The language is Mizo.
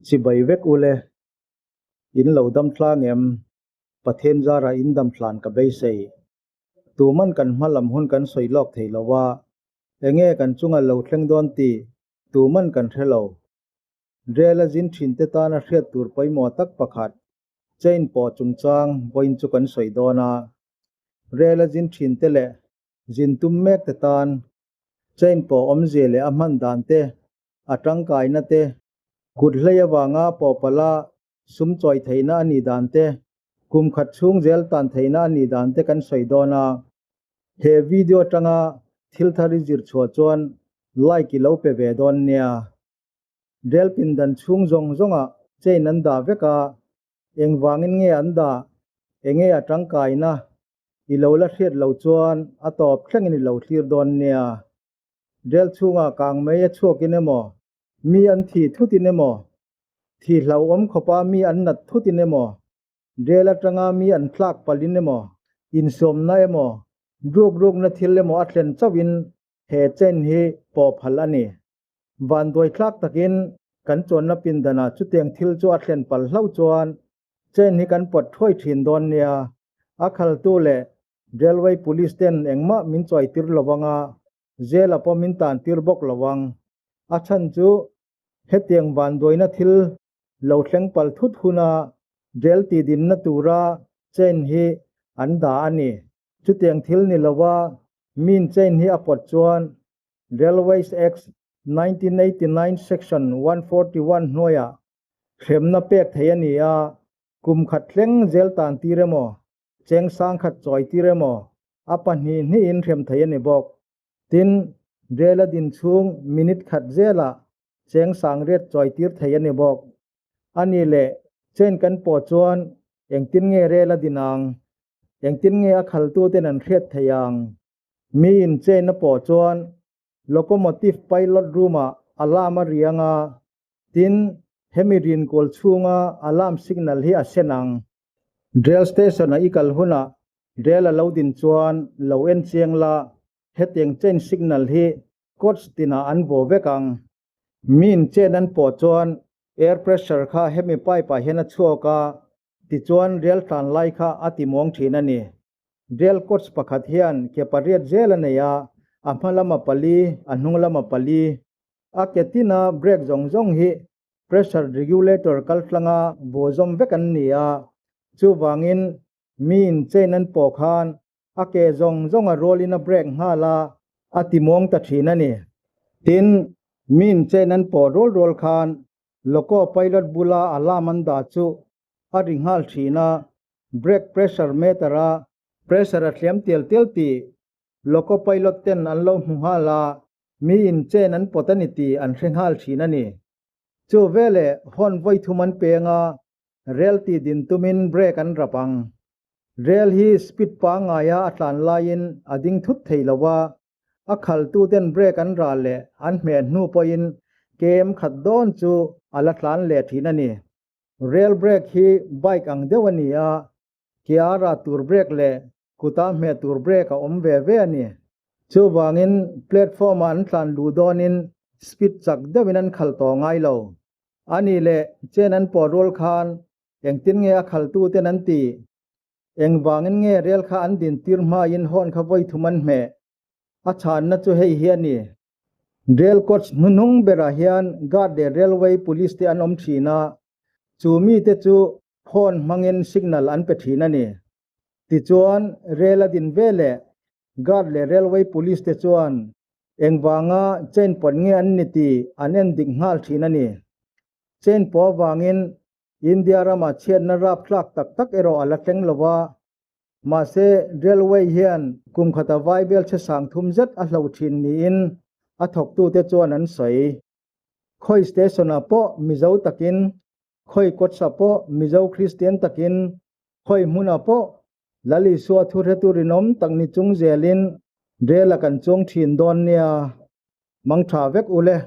Chibai vek ule, in lo dam tlang em? Pathian zarah in dam hlan ka beisei. Tuman kan hma lam hun kan sawi lawk thei lo a, enge kan chunga lo thleng dawn tih tuman kan hre lo. Rel a zin thin te tana hriat tur pawimawh tak pakhat, chain pawh chungchang vawiin chu kan sawi dawn a. Rel a zin thin te leh zin tum mek te tan chain pawh awmzia leh a hman dan te, a tangkaina te, kut hlei avanga pawhpala sum chawi theihna a nih dan te, kum khat chhung zel tan theihna a nih dan te kan sawi dawn a. He video atanga thil thar i zir chhuah chuan like i lo pe ve dawn nia. Rel pindan chhung zawng zawngah chain an dah vek a, engvangin nge an dah, enge a tangkaina i lo la hriat lo chuan a tawp thlengin i lo thlir dawn nia. Rel chhungah kang mai a chhuakin emaw, mi an thi thutin emaw, thi hlauhawm khawpa mi an nat thutin emaw, rel atanga mi an tlak palhin emaw, insawmna emaw, ruk rukna thil emaw a thlen chauhin he chain hi pawh phal a ni. Vanduai tlak takin kan chuanna pindanah chutiang thil chu a thlen palh hlauh chuan chain hi kan pawt thuai thin dawn nia. A khaltu leh Railway Police ten engmah min chawitir lo vang a, jail-a pawh min tantir bawk lo vang. A chhan chu hetiang vanduaina thil lo thleng palh thut huna jail tihdinna tura chain hi an dah a ni. Chutiang thil ni lova min chain hi a pawt chuan Railways Act 1989 Section 141 hnuaiah hremna pek theih a ni a, kum khat thleng zel tan tir emaw, cheng sang khat chawi tir emaw, a pahnih hnihin hrem theih a ni bawk. Tin, rel a din chhung minute khat zelah cheng sang riat chawi tir theih a ni bawk. A ni leh, chain kan pawh chuan engtin nge rel a din ang? Engtin nge a khaltuten an hriat theih ang? Mi in chain a pawh chuan locomotive pilot room-ah alarm a riang a, tin, hemi rin kawl chhunga alarm signal hi a sen ang. Rail station-a i kal hunah rail a lo din chuan lo en chiang la, hetiang chain signal hi coach tinah an vaw vek ang. Mi in chain an pawh chuan air pressure kha hemi pipe-ah hian a chhuak a, tichuan rail tlan lai kha a ti muang thin a ni. Rail coach pakhat hian ke pariat zel a nei a, a hma lama pali, a hnung lama pali. A ke tina brake zawng zawng hi pressure regulator kaltlanga vaw zawm vek an ni a, chuvangin miin chain an pawh khan a ke zawng zawng a rualin a brake nghal a, a ti muang ta thin a ni. Tin, miin chain an pawh rual rual khan loco pilot bula alarm an dah chu a ri nghal thin a, brake pressure meter a pressure a thliam tial tial tih loco pilot ten an lo hmu nghal a, mi in chain an pawt a ni tih an hre nghal thin a ni. Chu veleh horn vawi thum an peng a, rel tih din tumin brake an rap ang. Rel hi speed pangngaia a tlan laiin a ding thut thei lo a, a khaltu ten brake an rah leh an hmeh hnu pawhin kem khat dawn chu a la tlan leh thin a ni. Rail brake hi bike ang deuh a ni a, ke a rah tur brake leh kuta hmeh tur brake a awm ve ve a ni. Chuvangin platform-ah an tlan luh dawnin speed chak deuhin an khalh tawh ngai lo. A nih leh chain an pawh rual khan engtin nge a khalhtuten an tih? Engvangin nge rel kha an din tir hmain horn kha vawi thum an hmeh? A chhanna chu hei hi a ni. Rail coach hnuhnung berah hian guard leh railway police te an awm thin a, chu mite chu phone hmangin signal an pe thin a ni. Tichuan, rail a din veleh guard leh railway police te chuan engvanga chain pawt nge an ni tih an en dik nghal thin a ni. Chain pawh avangin India ramah chhiatna rapthlak tak tak erawh a la thleng lo a, Mahse, Railway hian kum khata vaibel chhe sang thum zet a hlo thin niin a thawktute chuan an sawi. Khawi station-ah pawh Mizo takin, khawi kawtsa pawh Mizo Kristian takin, khawi hmunah pawh Lal Isua thuhretu rinawm tak ni chung zelin rel-a kan chuang thin dawn nia. Mangtha vek ule.